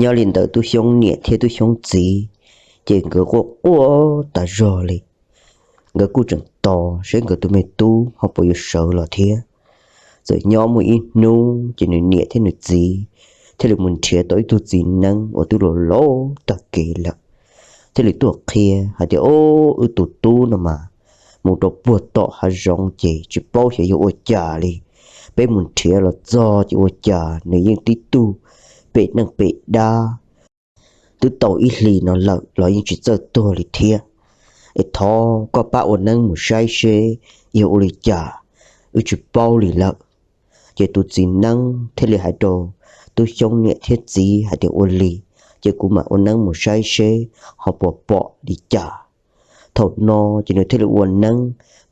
Nyob li ntawd Tub Xyoob niam thiab Tub Xyoob txiv ces nkawd quaj quaj tas zog li. Nkawd kuj tseem tos seb nkawd tus me tub ho puas yuav sawv los thiab. Txawm nyob muaj ib hnub ces nws niam thiab nws txiv thiaj li mus nrhiav tau ib tug txiv neeb uas twb laus laus tag kev lawm, thiaj li tuaj qhia hais tias, Ob, wb tus tub no mas mus rau puag tom hav zoov ces tsis paub xyov yog ua cas li. Peb mus nrhiav los txog ces ua cas nws yeej tib tug pem neej pem dab, twb tau ib hlis no lawm los yeej tsis txawj tuag li thiab. Es thov koj pab ua neeb mus saib seb yog ua li cas, wb tsis paub li lawm. Ces tus txiv neeb thiaj li hais rau Tub Xyoob niam thiab txiv hais tias, Ua li ces kuv mam ua neeb mus saib seb ho puas pom li cas. Thaum no ces nws thiaj li ua neeb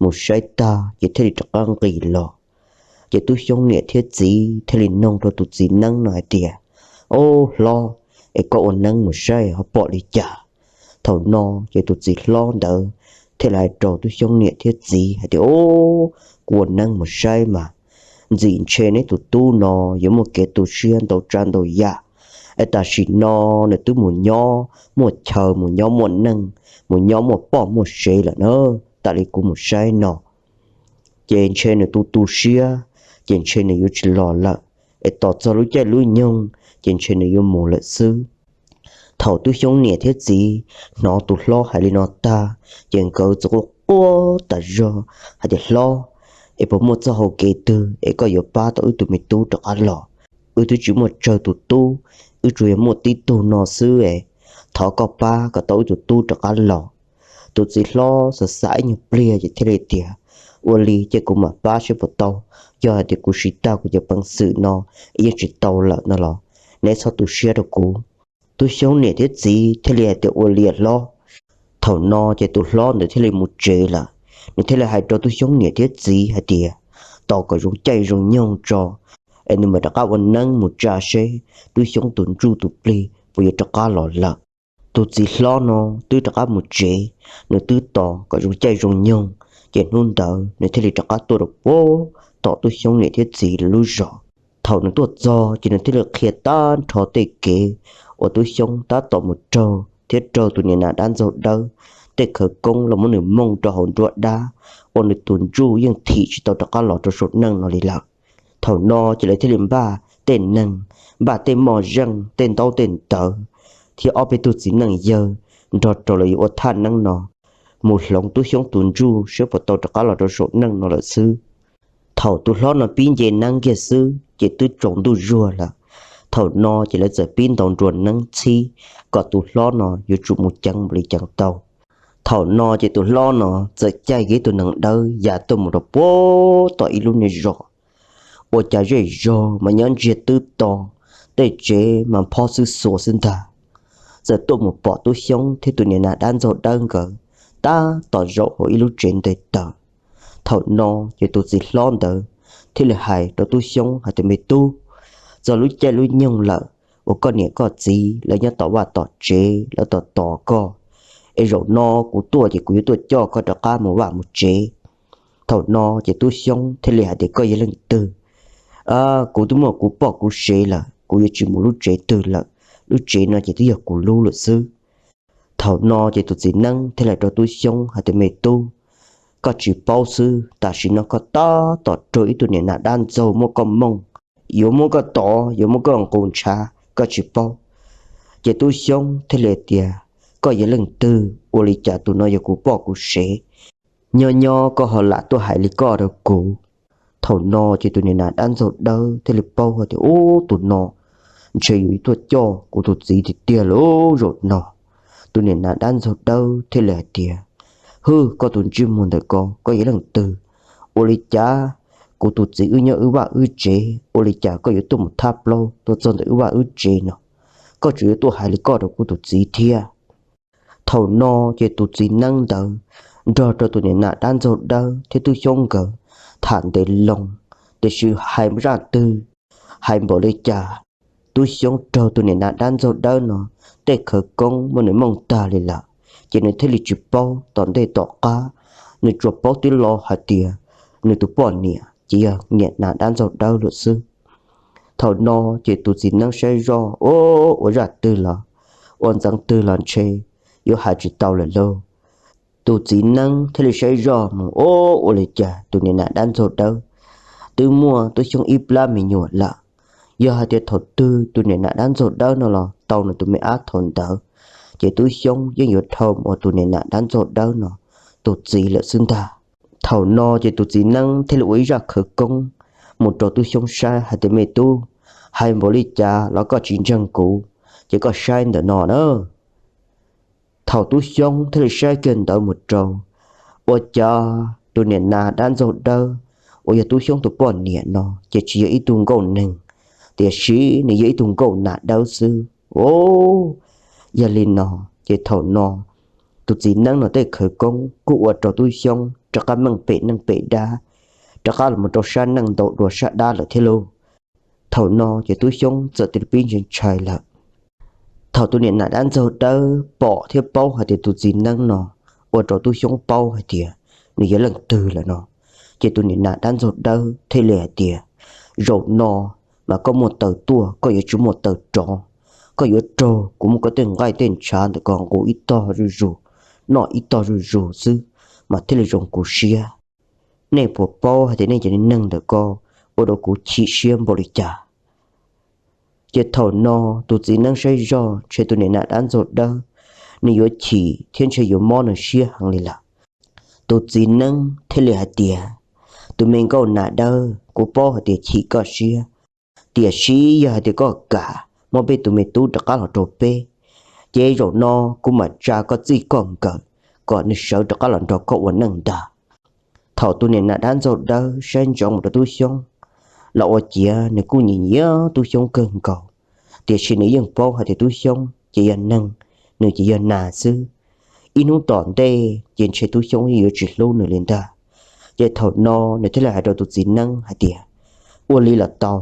mus saib tag ces thiaj li rov qab nqis los. Ces Tub Xyoob niam thiab txiv thiaj li noog rau tus txiv neeb no hais tias, Ob, hlob, es koj ua neeb mus saib ho pom li cas? Thaum no ces tus txiv hlob ntawd thiaj li hais rau Tub Xyoob niam thiab txiv hais tias, Ob, kuv ua neeb mus saib mas ntxim ntshe neb tus tub no yuav muaj kev tu siab ntau tsav ntau yam, es tam sim no nws twb mus nyob muaj chaw, mus nyob muaj neej, mus nyob muaj poj muaj sev lawm na. Tam li kuv mus saib no ces ntshe nws tu tu siab, ces ntshe nws yuav tsis los lawm, es tos txog lub caij lub nyoog ces ntshe nws yuav mus lawm xwb. Thaum Tub Xyoob niam thiab txiv hnov tus hlob hais li no tag ces nkawd txawm quaj quaj tas zog hais tias, Hlob, es puas muaj txoj hau kev twg es koj yuav pab tau wb tus me tub rov qab los? Wb twb tsis muaj tsawg tus tub, wb tsuas yog muaj tib tug no xwb es thov koj pab kom tau wb tus tub rov qab los. Tus txiv hlob xav xav ib nyuag pliag ces thiaj li tias, Ua li ces kuv mam pab seb puas tau. Yog hais tias kuv siv tag kuv cov peev xwm no es yeej tsis tau lawm no los neb txhob tu siab rau kuv. Tub Xyoob niam thiab txiv thiaj li hais tias, Ua li hlob. Thaum no ces tus hlob ntawd thiaj li mus tsev lawm. Nws thiaj li hais rau Tub Xyoob niam thiab txiv hais tias, Tos kom zoo caij zoo nyoog tso es nws mam rov qab ua neeb mus tsa seb Tub Xyoob tus ntsuj tus plig puas yuav rov qab los lawm. Tus txiv hlob no twb rov qab mus tsev, nws twb tos kom zoo caij zoo nyoog, ces hnub ntawd nws thiaj li rov qab tuaj rau puag tom Tub Xyoob niam thiab txiv lub zos. Thaum nws tuaj txog ces nws thiaj li qhia tag nrho tej kev uas Tub Xyoob tab tom mus raug thiab raug tus niam nas dab ntxaug dawb tej khawv koob los muab nws mooj rau hauv nruab dab, ua nws tus ntsuj yeej thim tsis tau rov qab los rau saum neej no li lawm. Thaum no ces lawv thiaj li npaj tej neeg, npaj tej moj zeej, tej ntaub tej ntawv, thiab ob peb tug txiv neej yawg nrog rau lawv yuav ua thaj neeb no mus hloov Tub Xyoob tus ntsuj seb puas tau rov qab los rau saum neej no lawm xwb. Thaum tus hlob no pib nce neeb kiag xwb ces twb tsaus ntuj zuag lawm. Thaum no ces lawv txawm pib ntaus nruas neeb txhib kom tus hlob no yuav tsum mus ceev npaum li ceev tau. Thaum no ces tus hlob no txawm caij kiag ib tug nees dawb ya tuaj mus rau puag tom ib lub niag zos, ua cas zej zog mas nyob ntsiag twb to, tej tsev mas phob xwb xuas xwb ntag. Txawm tuaj mus pom Tub Xyoob thiab tus niam nas dab ntxaug dawb nkawd tab tom zaum hauv ib lub tsev nte taws. Thaum no ces tus txiv hlob ntawd thiaj li hais rau Tub Xyoob hais tias, Me tub, txog lub caij lub nyoog lawm uas koj niam koj txiv lawv nyob tom vaj tom tsev lawv tos tos koj, es zaum no kuv tuaj ces kuv yuav tuaj coj koj rov qab mus vaj mus tsev. Thaum no ces Tub Xyoob thiaj li hais tias, Koj yog leej twg? Kuv twb muaj kuv poj kuv sev lawm, kuv yuav tsis mus lub tsev twg lawm, lub tsev no ces twb yog kuv lub lawm xwb. Thaum no ces tus txiv neeb thiaj li hais rau Tub Xyoob hais tias, Me tub, koj tsis paub xwb, tam sim no koj tab tom raug ib tug niam nas dab ntxaug muab koj mooj, yuav muab koj tov, yuav muab koj nqus ntshav, koj tsis paub. Ces Tub Xyoob thiaj li hais tias, Koj yog leej twg? Ua li cas tus no yog kuv poj kuv sev? Nyob nyob koj ho lam tuaj hais li koj rau kuv. Thaum no ces tus niam nas dab ntxaug dawb thiaj li paub hais tias, Ub, tus no ntshe yuav tuaj coj kuv tus txiv tiag tiag lawm zaum no. Tus niam nas dab ntxaug dawb thiaj li hais tias, Hwj, koj tus ntsej muag ntawm ko, koj yog leej twg? Ua li cas kuv tus txiv wb nyob wb vaj wb tsev, ua li cas koj yuav tuaj mus thab plaub tuaj txog ntawm wb vaj wb tsev no? Koj tseem yuav tuaj hais li koj rau kuv tus txiv thiab. Thaum no ces tus txiv neeb ntawd nrog rau tus niam nas dab ntxaug dawb thiab Tub Xyoob nkawd tham ntev loo, tiam sis hais zaj twg hais npaum li cas, Tub Xyoob raug tus niam nas dab ntxaug dawb no tej khawv koob muab nws mooj tag li lawm, ces nws thiaj li tsis paub tom ntej tom qab. Nws tsuas paub tib lo hais tias nws tus poj niam ces yog niam nas dab ntxaug dawb lawm xwb. Thaum no ces tus txiv neeb saib zoj, o, ua zaj twg los, ua ntxeev twg los ntshe yuav hais tsis tau lawm lauj. Tus txiv neeb thiaj li saib zoj mus, o, ua li cas tus niam nas dab ntxaug dawb twb muaj tub xyoob ib plab me nyuam lawm. Yog hais tias thaum twg tus niam nas dab ntxaug dawb no los tau nws tus me ab thaum ntawd, ces tub xyoob yeej yuav dhau mus ua tus niam nas dab ntxaug dawb no tus txiv lawm xwb ntag. Thaum no ces tus txiv neeb thiaj li ua ib zaj khawv koob mus rau tub xyoob saib hais tias, Me tub, hais npaum li cas los koj tsis ntseeg kuv, ces koj saib ntawm no na. Thaum tub xyoob thiaj li saib kiag ntawd mus rau, ua cas tus niam nas dab ntxaug dawb uas yog tub xyoob tus poj niam no ces tsis yog ib tug nkauj neeg, tiam sis nws yog ib tug nkauj nas dawb xwb. O, yog li no ces thaum no tus txiv neeb no tej khawv koob kuj ua rau tub xyoob rov qab meej pem neej pem dab, rov qab los rau sab neej ntau dua sab dab lawm thiab lauj. Thaum no ces tub xyoob txawm tis pib ntshai ntshai lawm. Thaum tus niam nas dab ntxaug dawb pom thiab paub hais tias tus txiv neeb no ua rau tub xyoob paub hais tias nws yog leej twg lawm no, ces tus niam nas dab ntxaug dawb thiaj li hais tias, Zaum no mas koj muaj taw tuaj, koj yuav tsis muaj taw rov. Koj yuav raug kuv muab koj tej nqaij tej ntshav ntawm ko nqus ib tog zuj zus, noj ib tog zuj zus xwb mas thiaj li zoo kuv siab. Nej puas paub hais tias nej cov neeg ntawm ko ua rau kuv chim siab npaum li cas? Ces thaum no tus txiv neeb saib zoj ntshe tus niam nas dab ntxaug dawb nws yuav chim thiab ntshe yuav mob nws siab heev li lawm. Tus txiv neeb thiaj li hais tias, Tus me nkauj nas dawb, kuv paub hais tias chim koj siab, tiam sis yog hais tias koj kam muab peb tus me tub rov qab los rau peb, ces zaum no kuv mam tsa koj txij koj nkawm kom nws sawv rov qab los nrog koj ua neej ntag. Thaum tus niam nas dab ntxaug dawb saib ntsoov mus rau tub xyoob los ua ciav nws kuj nyiam nyiam tub xyoob kawg nkaus, tiam sis nws yeej paub hais tias tub xyoob ces yog neeg, nws ces yog nas xwb. Ib hnub tom ntej ces ntshe tub xyoob yeej yuav tsis hlub nws li ntag. Ces thaum no nws thiaj li hais rau tus txiv neeb hais tias, Ua li los tau,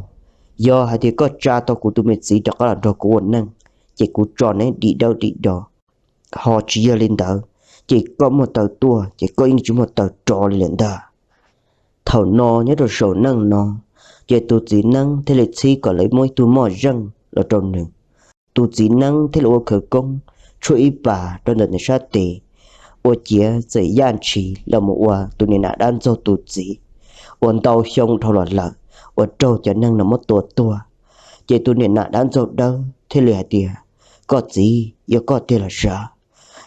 yog hais tias koj tsa tau kuv tus me txiv rov qab los nrog kuv ua neej, ces kuv tso neb dim dawb dim do. Ho tsis yog li ntawd, ces koj muaj taw tuaj ces koj yeej tsis muaj taw rov li lawm ntag. Thaum no nyob rau saum neej no, ces tus txiv neeb thiaj li txhib kom lawv muab ib tug moj zeej los rau nws. Tus txiv neeb thiaj li ua khawv koob tshuab ib pas rau ntawm nws sab tes, ua ciav txawm yaj ntshis los mus ua tus niam nas dab ntxaug tus txiv uas ntau xyoo dhau los lawm uas raug cov neeg no muab tua tuag. Ces tus niam nas dab ntxaug dawb thiaj li hais tias, Koj txiv, yog koj tiag los sav,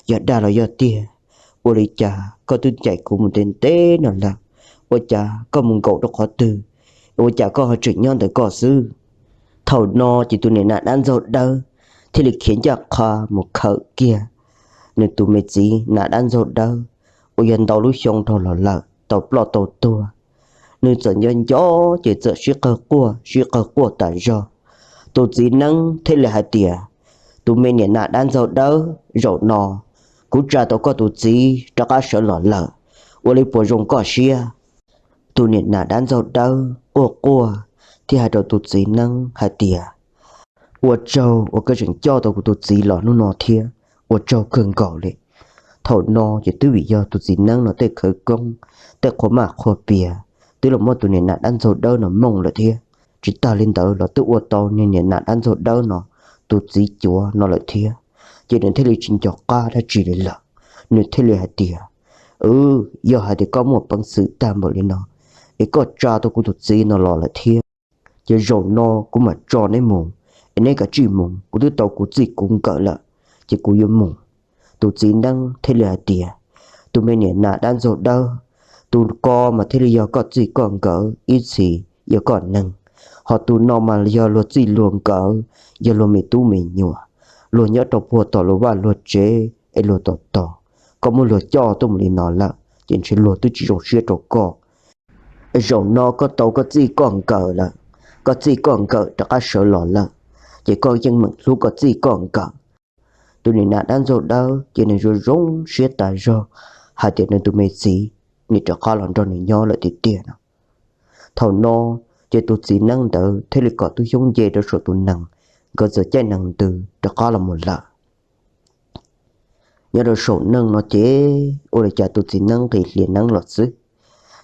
yog dag los yog tiag, ua li cas koj twb ncaim kuv mus ntev ntev no lawm, ua cas koj mus nkaum rau qhov twg, ua cas koj ho tseem nyob ntawm koj xwb? Thaum no ces tus niam nas dab ntxaug dawb thiaj li khiav ncaj qha mus khawm kiag nws tus me txiv nas dab ntxaug dawb uas yog ntau lub xyoo dhau los lawm tau ploj tau tuag. Nws txawm nco nco ces txawm sib qawg quaj sib qawg quaj tas zog. Tus txiv neeb thiaj li hais tias, Tus me niam nas dab ntxaug dawb, zaum no kuv tsa tau koj tus txiv rov qab sawv los lawm, ua li puas zoo koj siab? Tus niam nas dab ntxaug dawb quaj quaj thiaj hais rau tus txiv neeb hais tias, Ua tsaug uas koj tseem coj tau kuv tus txiv los hnub no thiab, ua tsaug kawg nkaus li. Thaum no ces twb vim yog tus txiv neeb no tej khawv koob, tej qhua maj qhua pias twb los muab tus niam nas dab ntxaug dawb no mooj lawm thiab. Tsis tag li ntawd los twb ua tau niag niam nas dab ntxaug dawb no tus txiv cuav no lawm thiab, ces nws thiaj li tsis nco qab dab tsi li lawm. Nws thiaj li hais tias, Yog hais tias koj muaj peev xwm tag npaum li no, es koj tsa tau kuv tus txiv no los lawm thiab, ces zaum no kuv mam tso neb mus, es neb kav tsij mus, kuv twb tau kuv txij kuv nkawm lawm, ces kuv yuav mus. Tus txiv neeb thiaj li hais tias, Tus me niam nas dab ntxaug dawb, tus ko mas thiaj li yog koj txij koj nkawm ib txhis yog koj neeg, ho tus no mas yog luag txij luag nkawm, yog luag me tub me nyuam, luag nyob rau puag tom luag vaj luag tsev es luag tos tos. Koj muab luag coj tuaj mus li no lawm ces ntshe luag twb tsis zoo siab rau koj. Zaum no koj tau koj txij koj nkawm lawm, koj txij koj nkawm rov qab sawv los lawm, ces koj yeej meem hlub koj txij koj nkawm. Tus niam nas dab ntxaug dawb ces nws zoo zoo siab tas zog hais tias nws tus me txiv nws rov qab los nrog nws nyob lawm tiag tiag no. Thaum no ces tus txiv neeb ntawd thiaj li kom tub xyoob nce rau saum tus nees, nkawd txawm caij nees ntws rov qab los mus lawm. Nyob rau saum neej no ces ua li cas tus txiv neeb nqis hlias neeb los xwb,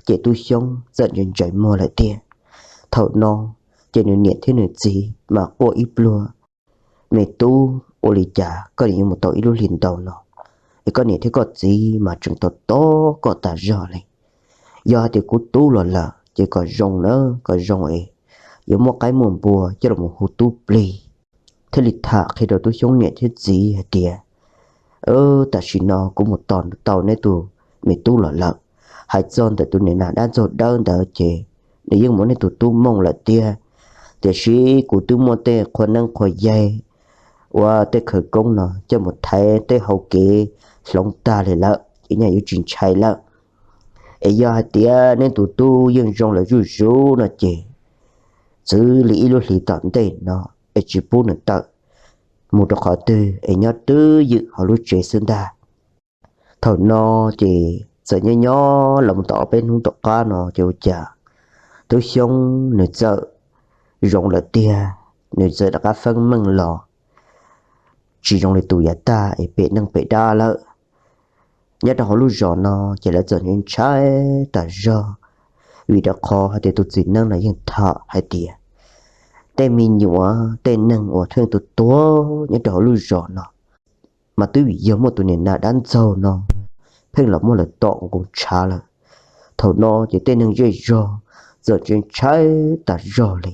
ces tub xyoob txawm ntsais ntsais muag lawm tiag. Thaum no Ces nws niam thiab nws txiv mas quaj ib pluag, me tub, ua li cas koj niam yuav mus tau ib lub hlis ntau no, es koj niam thiab koj txiv mas tseem tos tos koj tas zog li. Yog hais tias kuv tub los lawm ces kom zoo na, kom zoo es yuav muaj qaib muaj npua coj los hu tub plig. Thiaj li tham qhia rau Tub Xyoob niam thiab txiv hais tias, tam sim no kuv mus tos tau neb tus me tub los lawm. Hais txog ntawm tus niam nas dab ntxaug dawb ntawd ces nws yeej muab neb tus tub mooj lawm tiag, tiam sis kuv twb muab tej qhua neeb qhua yaig uas tej khawv koob no coj mus thaiv tej hau kev hloov tag li lawm ces nyaj yuav tsis ntshai lawm. Es yog hais tias neb tus tub yeej zoo lawm zuj zus no ces txwv li ib lub hlis tom ntej no es tsis pub nws tawm mus rau qhov twg es nyob twj ywm hauv lub tsev xwb ntag. Thaum no ces txawm nyob nyob los mus tau ob peb hnub tom qab no ces ua cas Tub Xyoob nws txawm zoo lawm tiag, nws txawm rov qab feeb meej los tsis zoo li tus yav tag es pem neej pem dab lawm. Nyob rau hauv lub zos no ces lawv txawm ntshai tas zog, vim rau qhov hais tias tus txiv neeb no yeej tham hais tias tej me nyuam tej neeg uas pheej tuag tuag nyob rau hauv lub zos no mas twb vim yog muaj tus niam nas dab ntxaug no pheej los muab lawv tom nqus ntshav lawm. Thaum no ces tej neeg zej zog txawm ntshai ntshai tas zog li.